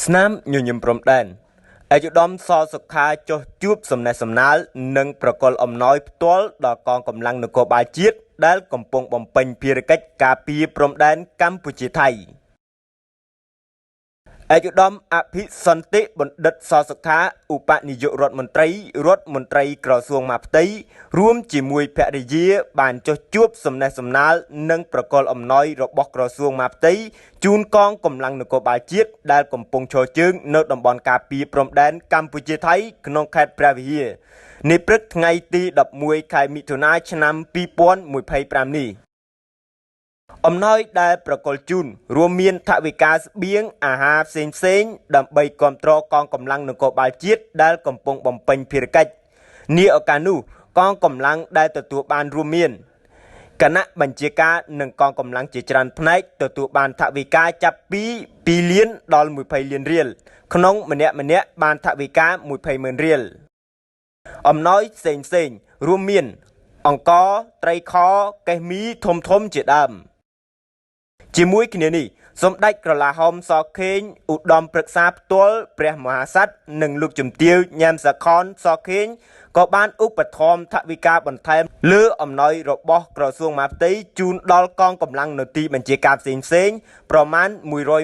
ស្នាមញញឹមព្រំដែនឯកឧត្តមសសុខាចុះជួបសំណេះសំណាលនិងប្រកល់អំណោយផ្ទាល់ដល់កងកម្លាំងនគរបាលជាតិដែលកំពុងបំពេញភារកិច្ចការពារព្រំដែនកម្ពុជាថៃ។ ឯកឧត្តមអភិសន្តិបណ្ឌិតសសុខាឧបនាយករដ្ឋមន្ត្រីរដ្ឋមន្ត្រីក្រសួងមហាផ្ទៃរួមជាមួយភរិយាបានចុះជួបសំណេះសំណាលនិងប្រកល់អំណោយរបស់ក្រសួងមហាផ្ទៃជូនកងកម្លាំងនគរបាលជាតិដែលកំពុងឈរជើងនៅតំបន់ការពារព្រំដែនកម្ពុជាថៃក្នុងខេត្តព្រះវិហារនាព្រឹកថ្ងៃទី11ខែមិថុនាឆ្នាំ2025នេះ។ អំណោយដែលប្រកល់ជូនរួមមានថវិកាស្បៀងអាហារផ្សេងផ្សេងដើម្បីគ្រប់គ្រងកងកម្លាំងនគរបាលជាតិដែលកំពុងបំពេញភារកិច្ច។ នាឱកាសនោះកងកម្លាំងដែលទទួលបានរួមមានគណៈបញ្ជាការនិងកងកម្លាំងជាច្រើនផ្នែកទទួលបានថវិកាចាប់ពី2លានដល់20លានរៀលក្នុងម្នាក់ម្នាក់បានថវិកា20ម៉ឺនរៀល។ អំណោយផ្សេងផ្សេងរួមមានអង្ករត្រីខកេះមីធំធំជាដើម។ ជាមួយគ្នានេះសម្ដេចក្រឡាហោមសខេងឧត្តមប្រឹក្សាផ្ទាល់ព្រះមហាក្សត្រនិងលោកជំទាវញ៉ែមសាខនសខេងក៏បានឧបត្ថម្ភថវិកាបន្ថែមលើអំណោយរបស់ក្រសួងមហាផ្ទៃជូនដល់កងកម្លាំងនៅទីបញ្ជាការផ្សេងផ្សេងប្រមាណ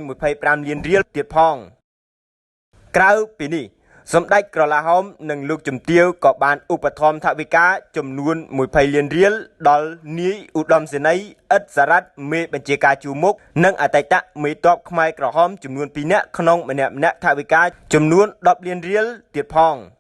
125លានរៀលទៀតផង។ ក្រៅពីនេះសម្ដេចក្រឡាហោមនិងលោកជំទាវក៏បានឧបត្ថម្ភថវិកាចំនួន20លានរៀលដល់នាយឧត្តមសេនីយ៍អ៊ិតសារ៉ាត់មេបញ្ជាការជួរមុខនិងអតីតមេតបខ្មែរក្រហមចំនួន2នាក់ក្នុងម្នាក់ម្នាក់ថវិកាចំនួន10លានរៀលទៀតផង។